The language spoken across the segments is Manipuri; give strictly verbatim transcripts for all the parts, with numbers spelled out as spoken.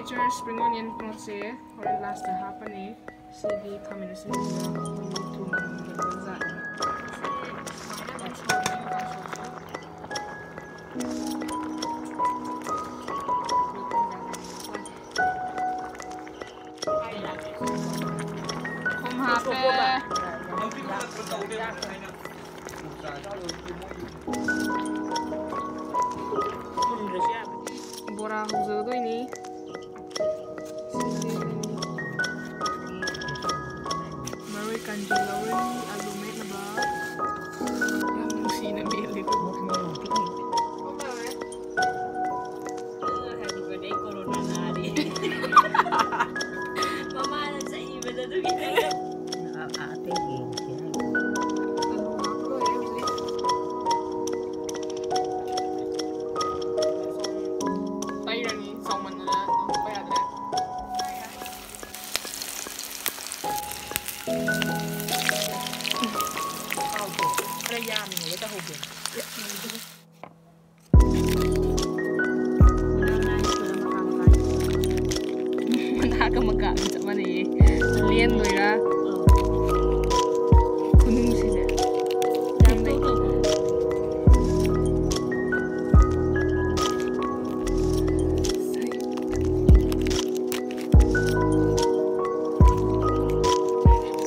Spring onion ꯀꯩꯅꯣꯁꯦ ꯍꯣꯔꯦꯟ ꯂꯥꯁꯇ ꯍꯥꯞꯄꯅꯤ꯫ ꯁꯤꯗꯤ ꯈꯥꯃꯦꯟ ꯑꯁꯤꯟꯕꯤꯅ ꯃꯍꯤ ꯊꯨꯅ ꯃꯨꯟꯒꯗꯕ ꯖꯥꯠꯅꯤ꯫ ꯊꯨꯝ ꯍꯥꯞꯄꯦ꯫ ꯕꯣꯔꯥ ꯍꯧꯖꯒꯗꯣꯏꯅꯤ꯫ ꯃꯔꯣꯏ ꯀꯟꯖꯤ ꯂꯧꯔꯅꯤ, ꯑꯂꯨ ꯃꯦꯠꯅꯕ꯫ ꯌꯥꯝ ꯅꯨꯡꯁꯤꯅ ꯃꯦꯠꯂꯦꯀꯣ꯫ ꯃꯃꯥꯅ ꯆꯩꯕꯗ ꯑꯗꯨꯒꯤ ꯑꯇꯩ ꯌꯦꯡꯁꯤ ꯍꯥꯏꯕ꯫ ꯇꯩꯔꯅꯤ, ꯆꯥꯎꯃꯟꯗꯅ ꯂꯧꯊꯣꯛꯄ ꯌꯥꯗ꯭ꯔꯦ꯫ ꯈꯔ ꯌꯥꯝꯃꯤꯉꯩꯗ ꯇꯧꯍꯧꯒꯦ꯫ ꯃꯅꯥꯒ ꯃꯀꯥꯒ ꯆꯞ ꯃꯥꯟꯅꯩꯌꯦ꯫ ꯂꯦꯟꯗꯣꯏꯔꯥ? ꯈꯨꯅꯨꯡꯁꯤꯁꯦ꯫ ꯌꯥꯝ ꯂꯩ꯫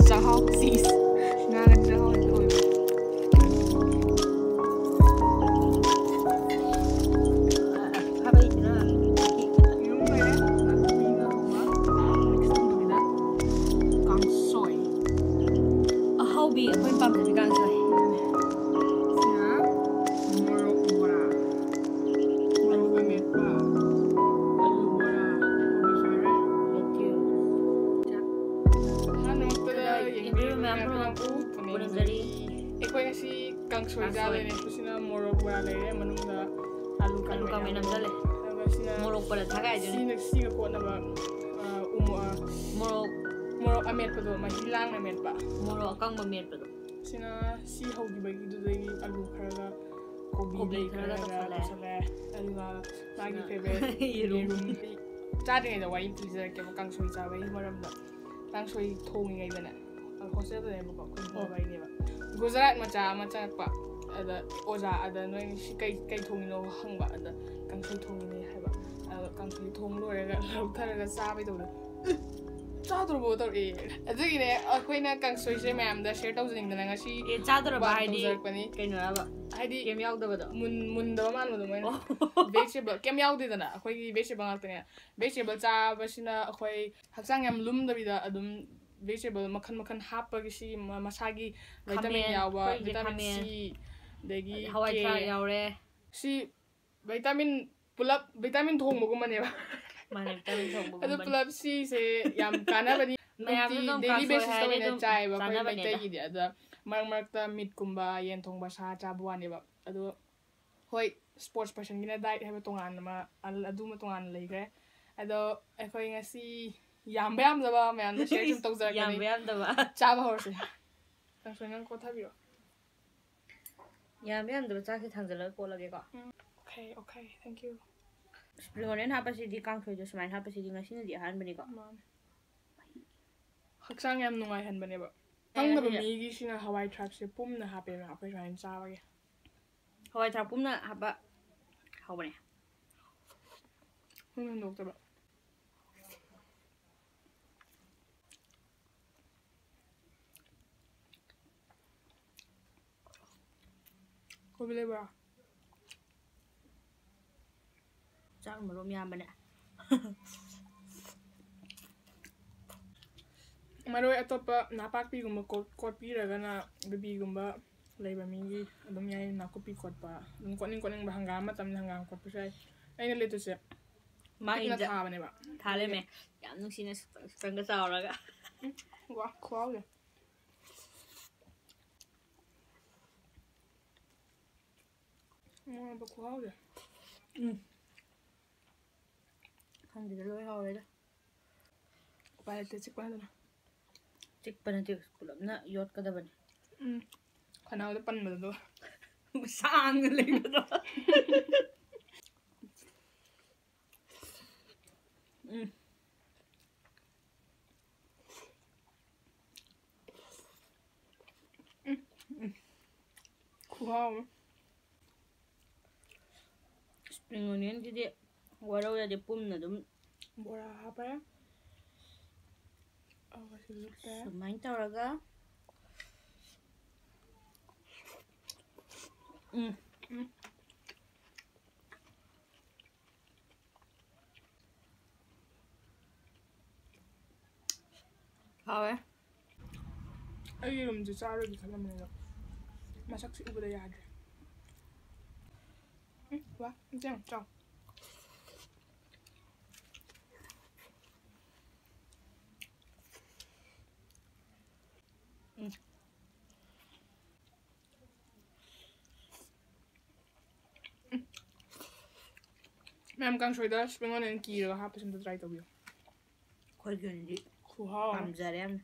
ꯆꯥꯛꯍꯥꯎ ꯁꯤꯁ꯫ ꯉꯥꯒ ꯆꯥꯛꯍꯥꯎ ꯍꯦꯛꯇ ꯑꯣꯏꯕ꯫ ꯌꯦꯔꯨꯝ ꯂꯩꯔꯦ꯫ ꯉꯥꯊꯣꯛꯄꯤꯒ ꯍꯧꯕ꯫ Mix ꯇꯧꯗꯕꯤꯗ꯫ ꯀꯥꯡꯁꯣꯏ꯫ ꯑꯍꯥꯎꯕꯤ ꯑꯩꯈꯣꯏꯅ ꯄꯥꯝꯖꯕꯤ ꯀꯥꯡꯁꯣꯏ꯫ ꯁꯤꯅ ꯃꯣꯔꯣꯛ ꯕꯣꯔꯥ꯫ ꯃꯣꯔꯣꯛ ꯑꯃꯦꯠꯄ꯫ ꯑꯂꯨ ꯕꯣꯔꯥ꯫ ꯀꯣꯕꯤ ꯁꯣꯏꯔꯦ꯫ ꯆꯥꯛ꯫ ꯑꯍꯥꯟꯕꯃꯛꯇꯗ ꯑꯗ ꯌꯦꯡꯕꯤꯔꯤꯕ ꯌꯦꯡꯕꯤꯔꯤꯕ ꯃꯌꯥꯝ ꯃꯌꯥꯝ ꯄꯨꯝꯅꯃꯛꯄꯨ ꯄꯨꯝꯅꯃꯛꯄꯨ ꯄꯨꯅꯦꯝꯖꯔꯤ꯫ ꯄꯨꯅꯦꯝꯖꯔꯤ꯫ ꯑꯩꯈꯣꯏ ꯉꯁꯤ ꯀꯥꯡꯁꯣꯏ ꯀꯥꯡꯁꯣꯏ꯫ ꯆꯥꯗꯣꯏꯅꯦ꯫ ꯁꯤꯅ ꯃꯣꯔꯣꯛ ꯕꯣꯔꯥ ꯂꯩꯔꯦ, ꯃꯅꯨꯡꯗ ꯑꯂꯨ ꯑꯂꯨ ꯀꯥꯡꯃꯦꯠ ꯀꯥꯡꯃꯦꯠ ꯌꯥꯎꯔꯦ꯫ ꯅꯝꯖꯜꯂꯦ꯫ ꯑꯗꯨꯒ ꯁꯤꯅ ꯃꯣꯔꯣꯛ ꯕꯣꯔꯥ ꯊꯥꯒꯥꯏꯗꯨꯅꯤ꯫ ꯁꯤꯅ, ꯁꯤꯒ ꯀꯣꯠꯅꯕ, ꯑ, ꯎ ꯃꯣ-, ꯑ, ꯃꯣꯔꯣꯛ꯫ ꯃꯣꯔꯣꯛ ꯑꯃꯦꯠꯄꯗꯣ ꯃꯍꯤ ꯂꯥꯡꯅ ꯃꯦꯠꯄ꯫ ꯃꯣꯔꯣꯛ ꯑꯀꯪꯕ ꯃꯦꯠꯄꯗꯣ꯫ ꯁꯤꯅ ꯁꯤ ꯍꯧꯈꯤꯕꯒꯤꯗꯨꯗꯒꯤ ꯑꯂꯨ ꯈꯔꯒ ꯀꯣꯕꯤ ꯀꯣꯕꯤ ꯂꯩ ꯈꯔꯒ ꯈꯔꯒ ꯇꯧꯁꯜꯂꯦ꯫ ꯇꯧꯁꯜꯂꯦ꯫ ꯑꯗꯨꯒ ꯃꯥꯒꯤ ꯁꯤꯅ favourite ꯌꯦꯔꯨꯝ꯫ ꯌꯦꯔꯨꯝ꯫ ꯆꯥꯗ꯭ꯔꯤꯉꯩꯗ ꯋꯥꯔꯤ ꯑꯃ ꯂꯤꯖꯔꯛꯀꯦꯕ, ꯀꯥꯡꯁꯣꯏ ꯆꯥꯕꯒꯤ ꯃꯔꯝꯗ꯫ ꯀꯥꯡꯁꯣꯏ ꯊꯣꯡꯉꯤꯉꯩꯗꯅꯦ, ꯍꯣꯁꯇꯦꯜꯗꯅꯦꯕꯀꯣ, ꯑꯩꯈꯣꯏ ꯍꯣꯏ꯫ ꯍꯣꯁꯇꯦꯜꯗꯅꯦꯕ꯫ ꯒꯨꯖꯔꯥꯠ ꯃꯆꯥ ꯑꯃ ꯆꯪꯉꯛꯄ꯫ ꯑꯗ ꯑꯣꯖꯥ, ꯑꯗ "ꯅꯣꯏ ꯁꯤ ꯀꯩ, ꯀꯩ ꯊꯣꯡꯉꯤꯅꯣ?" ꯍꯪꯕ꯫ ꯑꯗ "ꯀꯥꯡꯁꯣꯏ ꯊꯣꯡꯉꯤꯅꯦ" ꯍꯥꯏꯕ꯫ ꯑꯗ ꯀꯥꯡꯁꯣꯏ ꯊꯣꯡ ꯂꯣꯏꯔꯒ ꯂꯧꯊꯔꯒ ꯆꯥꯕꯩ ꯇꯧꯕꯗ, "ꯎꯝ, ꯆꯥꯗ꯭ꯔꯕꯣ?" ꯇꯧꯔꯛꯑꯦ꯫ ꯑꯗꯨꯒꯤꯅꯦ ꯑꯩꯈꯣꯏꯅ ꯀꯥꯡꯁꯣꯏꯁꯦ ꯃꯌꯥꯝꯗ ꯁꯤꯌꯔ ꯇꯧꯖꯅꯤꯡꯗꯅ ꯉꯁꯤ ꯑꯦ, ꯆꯥꯗ꯭ꯔꯕ mukbang ꯍꯥꯏꯗꯤ ꯇꯧꯖꯔꯛꯄꯅꯤ꯫ ꯀꯩꯅꯣꯔꯕ? ꯍꯥꯏꯗꯤ ꯀꯩꯝ ꯌꯥꯎꯗꯕꯗꯣ? ꯃꯨꯟ-, ꯃꯨꯟꯗꯕ ꯃꯥꯟꯕꯗꯣ ꯃꯣꯏꯅ꯫ ꯑꯣ꯫ Vegetable ꯀꯩꯝ ꯌꯥꯎꯗꯦꯗꯅ, ꯑꯩꯈꯣꯏꯒꯤ vegetable ꯉꯥꯛꯇꯅꯦ꯫ Vegetable ꯆꯥꯕꯁꯤꯅ ꯑꯩꯈꯣꯏ ꯍꯛꯆꯥꯡ ꯌꯥꯝ ꯂꯨꯝꯗꯕꯤꯗ ꯑꯗꯨꯝ vegetable ꯃꯈꯜ ꯃꯈꯜ ꯍꯥꯞꯄꯒꯤ ꯁꯤ ꯃ-, ꯃꯁꯥꯒꯤ vitamin ꯈꯥꯃꯦꯟ, ꯌꯥꯎꯕ, ꯑꯩꯈꯣꯏꯒꯤꯗꯤ vitamin ꯈꯥꯃꯦꯟ, C, ꯑꯗꯒꯤ ꯍꯋꯥꯏ ꯊ꯭ꯔꯥꯛ ꯀꯦ꯫ ꯌꯥꯎꯔꯦ꯫ ꯁꯤ vitamin ꯄꯨꯂꯞ vitamin ꯊꯣꯡꯕꯒꯨꯝꯕꯅꯦꯕ꯫ ꯃꯥꯅꯦ, vitamin ꯑꯗꯨ ꯊꯣꯡꯕꯒꯨꯝꯕꯅꯦ꯫ ꯄꯨꯂꯞ ꯁꯤꯁꯦ ꯌꯥꯝ ꯀꯥꯟꯅꯕꯅꯤ꯫ ꯃꯌꯥꯝꯁꯨ ꯅꯨꯡꯇꯤ ꯑꯗꯨꯝ daily ꯀꯥꯡꯁꯣꯏ basis ꯇ ꯍꯥꯏꯔꯦ ꯑꯣꯏꯅ ꯑꯗꯨꯝ ꯆꯥꯏꯌꯦꯕ ꯑꯩꯈꯣꯏ ꯆꯥꯅꯕꯅꯦꯗ꯫ ꯃꯩꯇꯩꯒꯤꯗꯤ꯫ ꯑꯗ ꯃꯔꯛ ꯃꯔꯛꯇ meat ꯀꯨꯝꯕ, ꯌꯦꯟ ꯊꯣꯡꯕ, ꯁꯥ ꯆꯥꯕ ꯋꯥꯅꯦꯕ꯫ ꯑꯗꯣ ꯍꯣꯏ, sports personꯒꯤꯅ diet ꯍꯥꯏꯕ ꯇꯣꯉꯥꯟꯅ ꯑꯃ, ꯑꯜ-, ꯑꯗꯨꯃ ꯇꯣꯉꯥꯟꯅ ꯂꯩꯈ꯭ꯔꯦ꯫ ꯑꯗꯣ ꯑꯩꯈꯣꯏ ꯉꯁꯤ ꯌꯥꯝꯕ ꯌꯥꯝꯗꯕ ꯃꯌꯥꯝꯗ share ꯁꯨꯝ ꯇꯧꯖꯔꯛꯀꯅꯤ꯫ ꯌꯥꯝꯕ ꯌꯥꯝꯗꯕ꯫ ꯆꯥꯕ ꯍꯧꯔꯁꯦ꯫ ꯀꯥꯡꯁꯣꯏ ꯅꯪ ꯀꯣꯠꯊꯕꯤꯔꯣ꯫ ꯌꯥꯝꯕ ꯌꯥꯝꯗꯕ ꯆꯥꯛꯁꯦ ꯊꯥꯡꯖꯜꯂꯒ ꯀꯣꯠꯂꯒꯦꯀꯣ꯫ ꯎꯝ, okay, okay, thank you꯫ Spring onion ꯍꯥꯞꯄꯁꯤꯗꯤ, ꯀꯥꯡꯁꯣꯏꯗ ꯁꯨꯃꯥꯏꯅ ꯍꯥꯞꯄꯁꯤꯗꯤ ꯉꯁꯤꯅꯗꯤ ꯑꯍꯥꯟꯕꯅꯤꯀꯣ꯫ ꯃꯥꯅꯦ꯫ ꯍꯛꯆꯥꯡ ꯌꯥꯝ ꯅꯨꯡꯉꯥꯏꯍꯟꯕꯅꯦꯕ꯫ ꯑꯩ ꯈꯪꯗꯕ ꯉꯁꯤꯁꯦ ꯃꯤꯒꯤꯁꯤꯅ ꯍꯋꯥꯏ ꯊ꯭ꯔꯥꯛꯁꯦ ꯄꯨꯝꯅ ꯍꯥꯞꯄꯦꯕ ꯑꯩꯈꯣꯏ ꯁꯨꯃꯥꯏꯅ ꯆꯥꯕꯒꯤ꯫ ꯍꯋꯥꯏ ꯊ꯭ꯔꯥꯛ ꯄꯨꯝꯅ ꯍꯥꯞꯄ ꯍꯥꯎꯕꯅꯦ꯫ ꯄꯨꯝꯅ ꯍꯨꯟꯗꯣꯛꯇꯕ꯫ ꯀꯣꯕꯤ ꯂꯩꯕ꯭ꯔꯥ? ꯆꯥꯛ ꯃꯔꯨꯝ ꯌꯥꯝꯕꯅꯦ꯫ ꯃꯔꯣꯏ ꯑꯇꯣꯞꯄ ꯅꯥꯄꯥꯛꯄꯤꯒꯨꯝꯕ ꯀꯣꯠ-, ꯀꯣꯠꯄꯤꯔꯒꯅ ꯀꯣꯕꯤꯒꯨꯝꯕ ꯂꯩꯕ ꯃꯤꯒꯤ ꯑꯗꯨꯝ ꯌꯥꯏ, ꯅꯥꯀꯨꯞꯄꯤ ꯀꯣꯠꯄ꯫ ꯑꯗꯨꯝ ꯀꯣꯠꯅꯤꯡ ꯀꯣꯠꯅꯤꯡꯕ ꯍꯪꯒꯥꯝ ꯃꯇꯝꯗ ꯍꯪꯒꯥꯝ ꯀꯣꯠꯄꯁꯨ ꯌꯥꯏ꯫ ꯑꯩꯅ ꯂꯩꯇ꯭ꯔꯤꯁꯦ ꯃꯥꯒꯤ ꯄꯤꯛꯅ ꯏꯟꯖ-, ꯊꯥꯕꯅꯦꯕ꯫ ꯊꯥ ꯂꯩꯔꯝꯃꯦ꯫ ꯌꯥꯝ ꯅꯨꯡꯁꯤꯅ ꯁꯨꯄ꯭ꯔꯪ ꯁꯨꯄ꯭ꯔꯪꯒ ꯆꯥꯎꯔꯒ꯫ ꯎꯝ, ꯋꯥ, ꯈꯨꯍꯥꯎꯁꯦ꯫ ꯃꯣꯔꯣꯛ ꯃꯦꯠꯄ ꯈꯨꯍꯥꯎꯁꯦ꯫ ꯎꯝ꯫ ꯈꯪꯗꯦꯗ, ꯂꯣꯏ ꯍꯥꯎꯔꯦꯗ꯫ ꯎꯄꯥꯏ ꯂꯩꯇꯦ, ꯆꯤꯛꯄ ꯅꯠꯇꯅ꯫ ꯆꯤꯛꯄ ꯅꯠꯇꯦ, ꯄꯨꯂꯞꯅ ꯌꯣꯠꯀꯗꯕꯅꯤ꯫ ꯎꯝ꯫ ꯈꯅꯥꯎꯗ ꯄꯟꯕꯗꯣ꯫ ꯁꯥꯡꯅ ꯂꯩꯕꯗꯣ꯫ ꯎꯝ꯫ ꯎꯝ, ꯎꯝ꯫ ꯈꯨꯍꯥꯎ ꯑꯃ꯫ Spring onionꯁꯤꯗꯤ ꯋꯥꯔꯧꯔꯗꯤ ꯄꯨꯝꯅ ꯑꯗꯨꯝ ꯕꯣꯔꯥ ꯍꯥꯞꯄꯦ꯫ ꯑꯗꯨꯒ ꯁꯤ ꯂꯨꯞꯄꯦ꯫ ꯁꯨꯃꯥꯏꯅ ꯇꯧꯔꯒ, ꯎꯝ, ꯎꯝ꯫ ꯍꯥꯎꯋꯦ꯫ ꯑꯩ ꯌꯦꯔꯨꯝꯁꯦ ꯆꯥꯔꯣꯏꯒꯦ ꯈꯜꯂꯝꯕꯅꯦ, ꯑꯗꯣ ꯃꯁꯛꯁꯦ ꯎꯕꯗ ꯌꯥꯗ꯭ꯔꯦ꯫ ꯎꯝ, ꯋꯥ, ꯏꯆꯦ, ꯆꯥꯎ꯫ ꯎꯝ꯫ ꯃꯌꯥꯝ, ꯀꯥꯡꯁꯣꯏꯗ spring onion ꯀꯤꯔꯒ ꯍꯥꯞꯄꯁꯦ ꯑꯝꯇ try ꯇꯧꯕꯤꯌꯨ꯫ ꯑꯩꯈꯣꯏꯒꯤ ꯑꯣꯏꯅꯗꯤ ꯈꯨꯍꯥꯎ ꯑꯃ꯫ ꯄꯥꯝꯖꯔꯦ ꯌꯥꯝꯅ꯫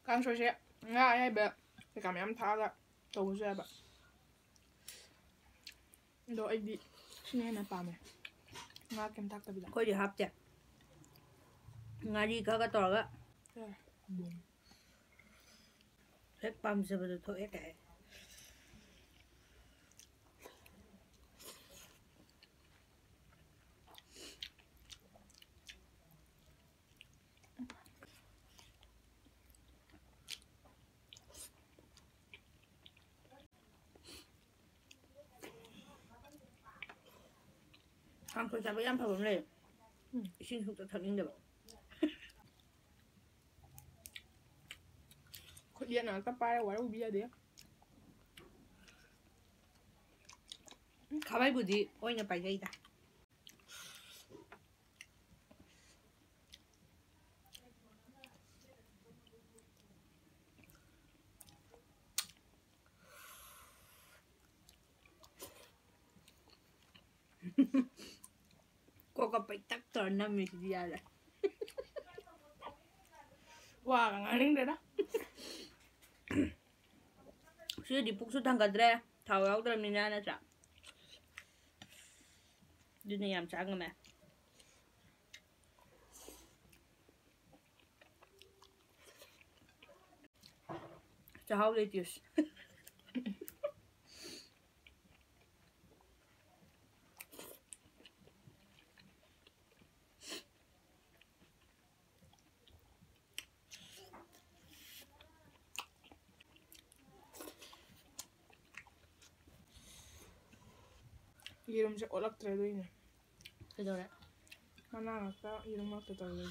ꯀꯥꯡꯁꯣꯏꯁꯦ ꯉꯥ ꯑꯌꯥꯏꯕ ꯀꯩꯀꯥ ꯃꯌꯥꯝ ꯊꯥꯛꯑꯒ ꯇꯧꯕꯁꯨ ꯌꯥꯏꯕ꯫ ꯑꯗꯣ ꯑꯩꯗꯤ ꯁꯤꯅ ꯍꯦꯟꯅ ꯄꯥꯝꯃꯦ, ꯉꯥ ꯀꯩꯝ ꯊꯥꯛꯇꯕꯤꯗ꯫ ꯑꯩꯈꯣꯏꯗꯤ ꯍꯥꯞꯇꯦ, ꯉꯥꯔꯤ ꯈꯔꯒ ꯇꯧꯔꯒ꯫ ꯌꯥꯔꯦ꯫ ꯍꯦꯛ ꯄꯥꯝꯖꯕꯗꯣ ꯊꯣꯛꯑꯦ ꯀꯥꯏ꯫ ꯀꯥꯡꯁꯣꯏ ꯆꯥꯕ ꯌꯥꯝ ꯐꯕ ꯑꯃ ꯂꯩ꯫ ꯎꯝ꯫ ꯏꯁꯤꯡ ꯁꯨꯡꯊꯛ ꯊꯛꯅꯤꯡꯗꯕ꯫ ꯈꯨꯠ ꯌꯦꯠꯅ ꯉꯥꯛꯇ ꯄꯥꯏꯔ ꯋꯥꯔꯧꯕꯤ ꯌꯥꯗꯦ꯫ ꯈꯥꯕꯩꯕꯨꯗꯤ ꯑꯣꯏꯅ ꯄꯥꯏꯖꯩꯗ꯫ ꯀꯣꯛꯀ ꯄꯩꯇꯛ ꯇꯧꯔ ꯅꯝꯃꯤꯁꯤꯗꯤ ꯌꯥꯔꯦ꯫ ꯋꯥꯒ ꯉꯥꯡꯅꯤꯡꯗ꯭ꯔꯦꯗ꯫ ꯁꯤꯗꯤ ꯄꯨꯛꯁꯨ ꯊꯥꯡꯒꯠꯇ꯭ꯔꯦ, ꯊꯥꯎ ꯌꯥꯎꯗ꯭ꯔꯕꯅꯤꯅ, ꯅꯠꯇ꯭ꯔꯥ? ꯑꯗꯨꯅ ꯌꯥꯝ ꯆꯥ ꯉꯝꯃꯦ꯫ ꯆꯥꯍꯥꯎ ꯂꯩꯇꯦ꯫ ꯌꯦꯔꯨꯝꯁꯦ ꯑꯣꯜꯂꯛꯇ꯭ꯔꯦ ꯑꯗꯨꯏꯅꯦ꯫ ꯀꯩꯗꯧꯔꯦ? ꯃꯅꯥ ꯉꯥꯛꯇ ꯌꯦꯔꯨꯝ ꯉꯥꯛꯇ ꯇꯧꯔꯦ꯫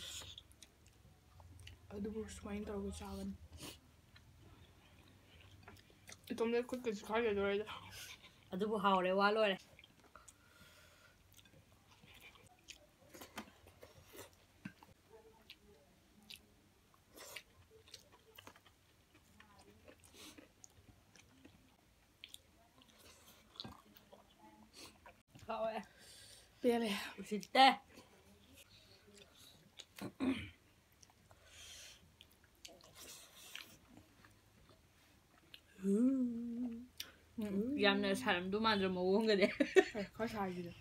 ꯑꯗꯨꯕꯨ ꯁꯨꯃꯥꯏꯅ ꯇꯧꯔꯒ ꯆꯥꯕꯅꯤ꯫ ꯏꯇꯣꯝꯗ ꯈꯨꯠꯀꯁꯨ ꯈꯥꯏꯒꯗꯧꯔꯦꯗ꯫ ꯑꯗꯨꯕꯨ ꯍꯥꯎꯔꯦ, ꯋꯥ ꯂꯣꯏꯔꯦ꯫ ꯍꯥꯎꯋꯦ꯫ ꯄꯦꯜꯂꯦ꯫ ꯎꯁꯤꯠꯇꯦ꯫ ꯎꯝ, ꯌꯥꯝꯅ ꯁꯥꯔꯝꯗꯧ ꯃꯥꯟꯗ꯭ꯔꯣ ꯃꯑꯣꯡꯒꯗꯤ? ꯑꯦ, ꯈꯔ ꯁꯥꯏꯁꯤꯗ꯫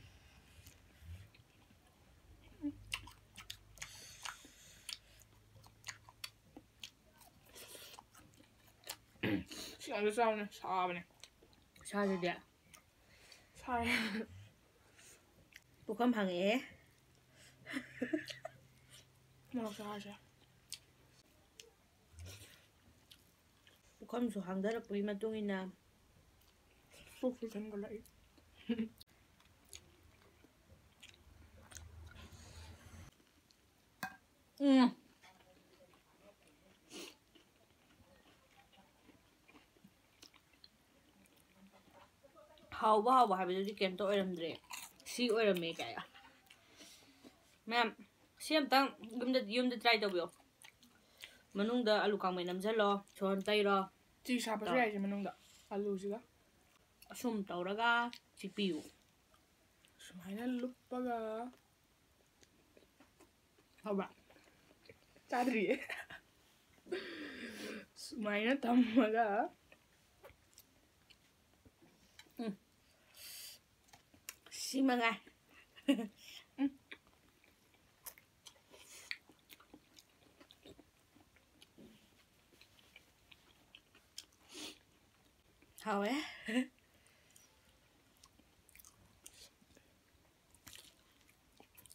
ꯁꯤ ꯑꯃꯨꯛꯇ ꯆꯥꯎꯅꯦ, ꯁꯥꯕꯅꯦ꯫ ꯁꯥꯁꯤꯗꯤ꯫ ꯁꯥꯏ꯫ ꯄꯨꯈꯝ ꯍꯥꯡꯉꯛꯑꯦ꯫ ꯃꯣꯔꯣꯛ ꯁꯥꯍꯜꯂꯁꯦ꯫ ꯄꯨꯈꯝꯁꯨ ꯍꯥꯡꯊꯔꯛꯄꯒꯤ ꯃꯇꯨꯡ ꯏꯟꯅ ꯄꯨꯛꯁꯨ ꯊꯟꯒꯠꯂꯛꯏ꯫ ꯎꯝ꯫ ꯍꯥꯎꯕ ꯍꯥꯎꯕ ꯍꯥꯏꯕꯗꯨꯗꯤ ꯀꯩꯝꯇ ꯑꯣꯏꯔꯝꯗ꯭ꯔꯦ, ꯁꯤ ꯑꯣꯏꯔꯝꯃꯦ ꯀꯥꯏ꯫ ꯃꯌꯥꯝ, ꯁꯤ ꯑꯝꯇꯪ ꯌꯨꯝꯗ, ꯌꯨꯝꯗ try ꯇꯧꯕꯤꯌꯣ꯫ ꯃꯅꯨꯡꯗ ꯑꯂꯨ ꯀꯥꯡꯃꯦꯠ ꯅꯝꯁꯤꯜꯂꯣ, ꯁꯣꯟ ꯇꯩꯔꯣ꯫ ꯆꯤꯁ ꯍꯥꯞꯄꯁꯨ ꯇꯧ꯫ ꯌꯥꯏꯁꯦ ꯃꯅꯨꯡꯗ, ꯑꯂꯨꯁꯤꯒ꯫ ꯑꯁꯨꯝ ꯇꯧꯔꯒ ꯆꯤꯛꯄꯤꯌꯨ꯫ ꯁꯨꯃꯥꯏꯅ ꯂꯨꯞꯄꯒ꯫ ꯍꯥꯎꯕ꯭ꯔꯥ? ꯆꯥꯗ꯭ꯔꯤꯌꯦ꯫ ꯁꯨꯃꯥꯏꯅ ꯊꯝꯃꯒ, ꯎꯝ꯫ ꯁꯤ ꯃꯉꯥꯏ꯫ ꯎꯝ꯫ ꯍꯥꯎꯋꯦ꯫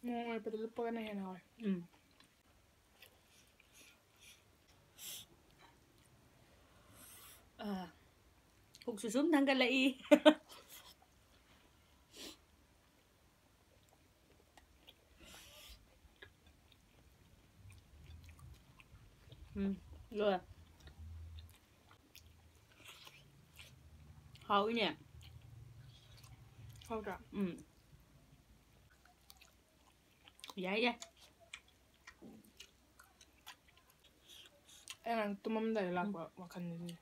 ꯃꯣꯔꯣꯛ ꯃꯦꯠꯄꯗ ꯂꯨꯞꯄꯒꯅ ꯍꯦꯟꯅ ꯍꯥꯎꯋꯦ꯫ ꯎꯝ꯫ ꯑꯥ, ꯄꯨꯛꯁꯨ ꯁꯨꯝ ꯊꯟꯒꯠꯂꯛꯏ꯫ ꯎꯝ, ꯂꯣꯏꯔꯦ꯫ ꯍꯥꯎꯏꯅꯦ꯫ ꯍꯥꯎꯗ꯭ꯔꯥ? ꯎꯝ꯫ ꯌꯥꯏ, ꯌꯥꯏ꯫ ꯑꯩ ꯉꯔꯥꯡ ꯇꯨꯝꯃꯝꯗꯥꯏꯗ ꯂꯥꯛꯄ ꯋꯥꯈꯜꯅꯤ ꯁꯤꯁꯦ꯫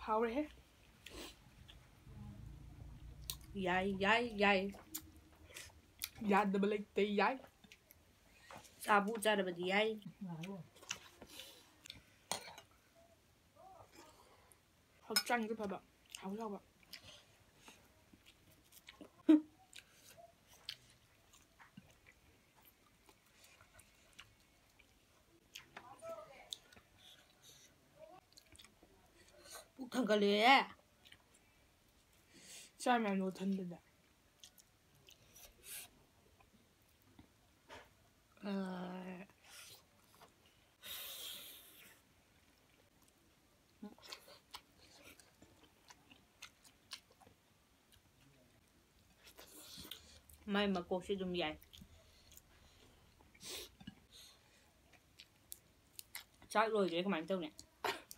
ꯍꯥꯎꯔꯦꯍꯦ꯫ ꯌꯥꯏ, ꯌꯥꯏ, ꯌꯥꯏ꯫ ꯌꯥꯗꯕ ꯂꯩꯇꯦ, ꯌꯥꯏ꯫ ꯆꯥꯕꯨ ꯆꯥꯔꯕꯗꯤ ꯌꯥꯏ꯫ ꯍꯛꯆꯥꯡꯁꯨ ꯐꯕ, ꯍꯥꯎꯁꯨ ꯍꯥꯎꯕ꯫ ꯄꯨꯛ ꯊꯟꯒꯠꯂꯛꯑꯦ꯫ ꯆꯥ ꯃꯌꯥꯝꯗꯣ ꯊꯟꯕꯗ꯫ ꯑ꯫ ꯃꯥꯏ ꯃꯀꯣꯛꯁꯤ ꯑꯗꯨꯝ ꯌꯥꯏ꯫ ꯆꯥꯛ ꯂꯣꯏꯈ꯭ꯔꯦ, ꯀꯃꯥꯏꯅ ꯇꯧꯅꯤ?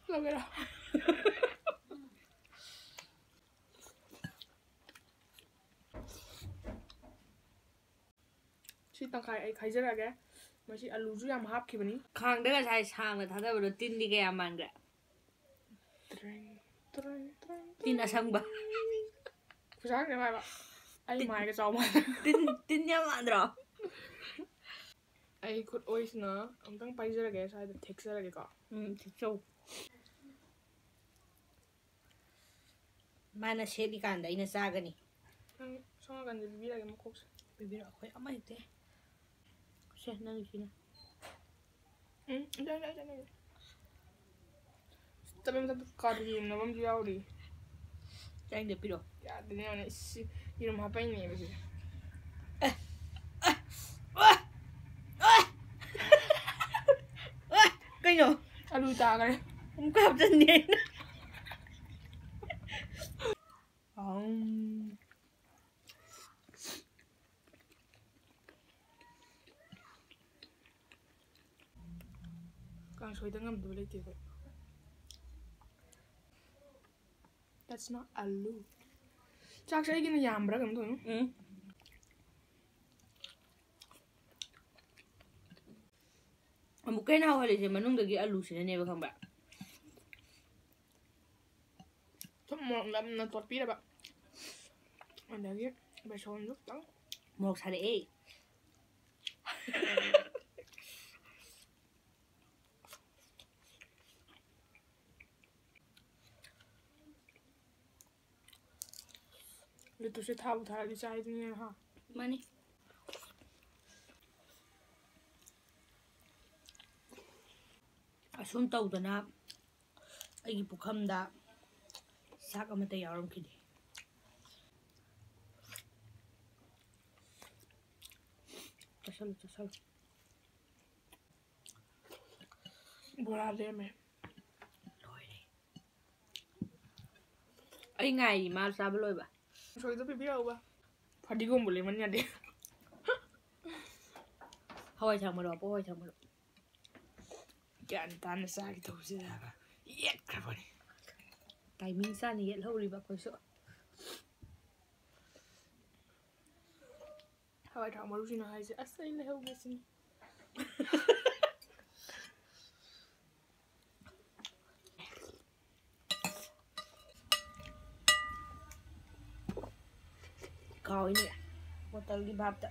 ꯂꯧꯒꯦꯔꯥ? ꯁꯤ ꯇꯪꯈꯥꯏ ꯑꯩ ꯈꯥꯏꯖꯔꯛꯑꯒꯦ꯫ ꯃꯁꯤ ꯑꯂꯨꯁꯨ ꯌꯥꯝ ꯍꯥꯞꯈꯤꯕꯅꯤ꯫ ꯈꯥꯡꯗ ꯉꯁꯥꯏ ꯁꯥꯡꯅ ꯊꯥꯗꯕꯗꯣ ꯇꯤꯟꯗꯤ ꯀꯌꯥ ꯃꯥꯟꯈ꯭ꯔꯦ? ꯇ꯭ꯔꯦꯡ, ꯇ꯭ꯔꯦꯡ, ꯇ꯭ꯔꯦꯡ, ꯇꯤꯟ ꯑꯁꯪꯕ꯫ ꯈꯨꯖꯥꯡꯁꯦ ꯃꯥꯏꯕ꯫ ꯑꯩ ꯇꯤꯟ-, ꯃꯥꯏꯒ ꯆꯥꯎ ꯃꯥꯜꯂꯦ꯫ ꯇꯤꯟ, ꯇꯤꯟ ꯌꯥꯝ ꯃꯥꯟꯗ꯭ꯔꯣ? ꯑꯩ ꯈꯨꯠ ꯑꯣꯏꯁꯤꯅ ꯑꯝꯇꯪ ꯄꯥꯏꯖꯔꯒꯦ, ꯁ꯭ꯋꯥꯏꯗ ꯊꯦꯛꯆꯔꯒꯦꯀꯣ꯫ ꯎꯝ, ꯊꯦꯛꯆꯧ꯫ ꯃꯥꯅ ꯁꯦꯠꯂꯤꯀꯥꯟꯗ ꯑꯩꯅ ꯆꯥꯒꯅꯤ꯫ ꯅꯪ ꯁꯣꯝ ꯅꯥꯀꯟꯗ ꯄꯤꯕꯤꯔꯒꯦ ꯃꯈꯣꯛꯁꯦ꯫ ꯄꯤꯕꯤꯔꯣ, ꯑꯩꯈꯣꯏ ꯑꯃ ꯍꯦꯛꯇ ꯌꯥꯏ꯫ ꯁꯦ, ꯅꯪꯒꯤꯁꯤꯅ꯫ ꯎꯝ, ꯏꯆꯟ, ꯏꯆꯟ, ꯏꯆꯟ, ꯏꯆꯟ꯫ ꯆꯠꯄꯩ ꯃꯊꯛꯇ ꯀꯥꯔꯤ ꯌꯦꯡꯅꯕ ꯑꯃꯁꯨ ꯌꯥꯎꯔꯤ꯫ ꯆꯥꯅꯤꯡꯗꯦ, ꯄꯤꯔꯛꯑꯣ꯫ ꯌꯥꯗꯦꯅꯦ, ꯌꯦꯡꯉꯨꯅꯦ꯫ ꯏꯁ, ꯌꯦꯔꯨꯝ ꯍꯥꯞꯄꯛꯏꯅꯦꯕ ꯁꯤꯗ꯫ ꯀꯩꯅꯣ? ꯑꯂꯨ ꯇꯥꯈ꯭ꯔꯦ꯫ ꯑꯃꯨꯛꯀ ꯍꯥꯞꯆꯟꯒꯦ ꯑꯩꯅ꯫ ꯑꯝ꯫ ꯀꯥꯡꯁꯣꯏꯗ ꯉꯝꯗꯕ ꯂꯩꯇꯦ ꯑꯩꯈꯣꯏ꯫ That's not ꯑꯂꯨ꯫ ꯆꯥꯛꯁꯦ ꯑꯩꯒꯤꯅ ꯌꯥꯝꯕ꯭ꯔꯥ ꯀꯩꯅꯣꯝ ꯇꯧꯋꯤ꯫ ꯎꯝ꯫ ꯑꯃꯨꯛꯀ ꯍꯦꯟꯅ ꯍꯥꯎꯍꯜꯂꯤꯁꯦ ꯃꯅꯨꯡꯗꯒꯤ ꯑꯂꯨꯁꯤꯅꯅꯦꯕ, ꯈꯪꯕ꯭ꯔꯥ? ꯊꯨꯝ ꯃꯣꯔꯣꯛ ꯅꯝꯅ ꯇꯣꯠꯄꯤꯔꯕ꯫ ꯑꯗꯒꯤ ꯕꯦꯁꯣꯟꯁꯨ ꯈꯤꯇꯪ꯫ ꯃꯣꯔꯣꯛ ꯁꯥꯔꯛꯑꯦ꯫ ꯂꯤꯇꯨꯁꯦ ꯊꯥꯕꯨ ꯊꯥꯔꯗꯤ ꯆꯥꯏꯗꯨꯅꯦ ꯍꯥ꯫ ꯃꯥꯅꯤ꯫ ꯑꯁꯨꯝ ꯇꯧꯗꯅ ꯑꯩꯒꯤ ꯄꯨꯈꯝꯗ ꯆꯥꯛ ꯑꯃꯠꯇ ꯌꯥꯎꯔꯝꯈꯤꯗꯦ꯫ ꯆꯥꯁꯜꯂꯨ, ꯆꯥꯁꯜꯂꯨ꯫ ꯕꯣꯔꯥ ꯂꯦꯝꯃꯦ꯫ ꯂꯣꯏꯔꯦ꯫ ꯑꯩ ꯉꯥꯏꯔꯤ ꯃꯥ ꯆꯥꯕ ꯂꯣꯏꯕ꯫ ꯁꯣꯏꯗ ꯄꯤꯕꯤꯔꯛꯎꯕ꯫ ꯐꯗꯤꯒꯣꯝꯕꯨ ꯂꯦꯝꯃꯟ ꯌꯥꯗꯦ꯫ ꯍꯋꯥꯏ ꯊꯥꯡ ꯃꯔꯨ ꯍꯥꯞꯄꯨ, ꯍꯋꯥꯏ ꯊꯥꯡ ꯃꯔꯨ꯫ ꯒ꯭ꯌꯥꯟ ꯇꯥꯅ ꯆꯥꯒꯦ ꯇꯧꯕꯁꯤꯗ ꯍꯥꯏꯕ꯫ ꯌꯦꯠꯈ꯭ꯔꯕꯅꯤ꯫ Timing ꯆꯥꯅ ꯌꯦꯠꯍꯧꯔꯤꯕ ꯑꯩꯈꯣꯏꯁꯨ꯫ ꯍꯋꯥꯏ ꯊ꯭ꯔꯥꯛ ꯃꯔꯨꯁꯤꯅ ꯍꯥꯏꯁꯦ, "ꯑꯁ, ꯑꯩ ꯂꯩꯍꯧꯒꯦ" ꯁꯤꯅꯤ꯫ ꯀꯥꯎꯏꯅꯦ, ꯕꯣꯇꯜꯒꯤ ꯚꯥꯞꯇ꯫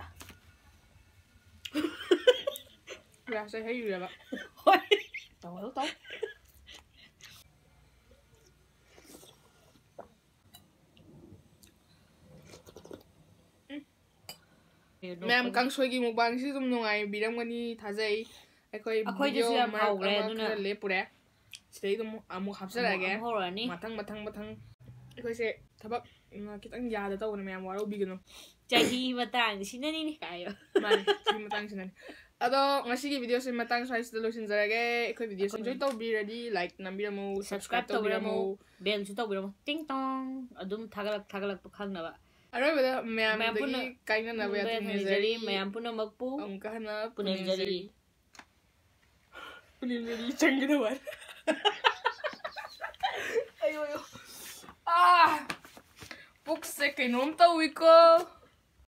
ꯒ꯭ꯂꯥꯁꯇ ꯍꯩꯔꯨꯔꯕ꯫ ꯍꯣꯏ꯫ ꯇꯧꯍꯜꯂꯣ, ꯇꯧ꯫ ꯃꯌꯥꯝ, ꯀꯥꯡꯁꯣꯏꯒꯤ ꯃꯨꯛꯕꯥꯡꯁꯤ ꯑꯗꯨꯝ ꯅꯨꯡꯉꯥꯏꯕꯤꯔꯝꯒꯅꯤ ꯊꯥꯖꯩ꯫ ꯑꯩꯈꯣꯏ ꯑꯩꯈꯣꯏꯗꯁꯨ video ꯌꯥꯝ ꯃꯔꯛ ꯍꯥꯎꯈ꯭ꯔꯦ, ꯑꯃ ꯑꯗꯨꯅ ꯈꯔ ꯂꯦꯞꯄꯨꯔꯦ꯫ ꯁꯤꯗꯩ ꯑꯗꯨꯝ ꯑꯃꯨꯛ ꯍꯥꯞꯆꯔꯛꯑꯒꯦ꯫ ꯑꯃꯨꯛ ꯍꯧꯔꯅꯤ꯫ ꯃꯊꯪ ꯃꯊꯪ ꯃꯊꯪ ꯑꯩꯈꯣꯏꯁꯦ ꯊꯕꯛ, ꯎꯝ, ꯈꯤꯇꯪ ꯌꯥꯗ ꯇꯧꯕꯅ, ꯃꯌꯥꯝ ꯋꯥꯔꯧꯕꯤꯒꯅꯨ꯫ ꯆꯍꯤ ꯃꯇꯥꯡꯁꯤꯅꯅꯤꯅꯦ ꯀꯥꯏꯌꯣ꯫ ꯃꯥꯅꯦ, ꯁꯤ ꯃꯇꯥꯡꯁꯤꯅꯅꯤ꯫ ꯑꯗꯣ ꯉꯁꯤꯒꯤ videoꯁꯦ ꯃꯇꯥꯡ ꯁ꯭ꯋꯥꯏꯁꯤꯗ ꯂꯣꯏꯁꯤꯟꯖꯔꯒꯦ꯫ ꯑꯩꯈꯣꯏ videoꯁꯦ enjoy ꯇꯧꯕꯤꯔꯗꯤ like ꯅꯝꯕꯤꯔꯝꯃꯨ, Subscribe subscribe ꯇꯧꯕꯤꯔꯝꯃꯨ, ꯇꯧꯕꯤꯔꯝꯃꯨ꯫ Bellꯁꯨ ꯇꯧꯕꯤꯔꯝꯃꯨ, ꯇꯤꯡ ꯇꯣꯡ, ꯑꯗꯨꯝ ꯊꯥꯒꯠꯂꯛ ꯊꯥꯒꯠꯂꯛꯄ ꯈꯪꯅꯕ꯫ ꯑꯔꯣꯏꯕꯗ ꯃꯌꯥꯝ ꯃꯌꯥꯝꯗꯒꯤ ꯄꯨꯟꯅ ꯀꯥꯏꯅꯅꯕ ꯄꯨꯟꯅ ꯌꯥꯊꯪ ꯅꯤꯖꯔꯤ, ꯅꯤꯖꯔꯤ꯫ ꯃꯌꯥꯝ ꯄꯨꯝꯅꯃꯛꯄꯨ ꯑꯃꯨꯛꯀ ꯍꯟꯅ ꯄꯨꯅꯦꯝꯖꯔꯤ꯫ ꯄꯨꯅꯦꯝꯖꯔꯤ ꯆꯪꯒꯗꯕ꯫ ꯑꯌꯣ, ꯑꯌꯣ꯫ ꯑꯥ! ꯄꯨꯛꯁꯦ ꯀꯩꯅꯣꯝ ꯇꯧꯏꯀꯣ꯫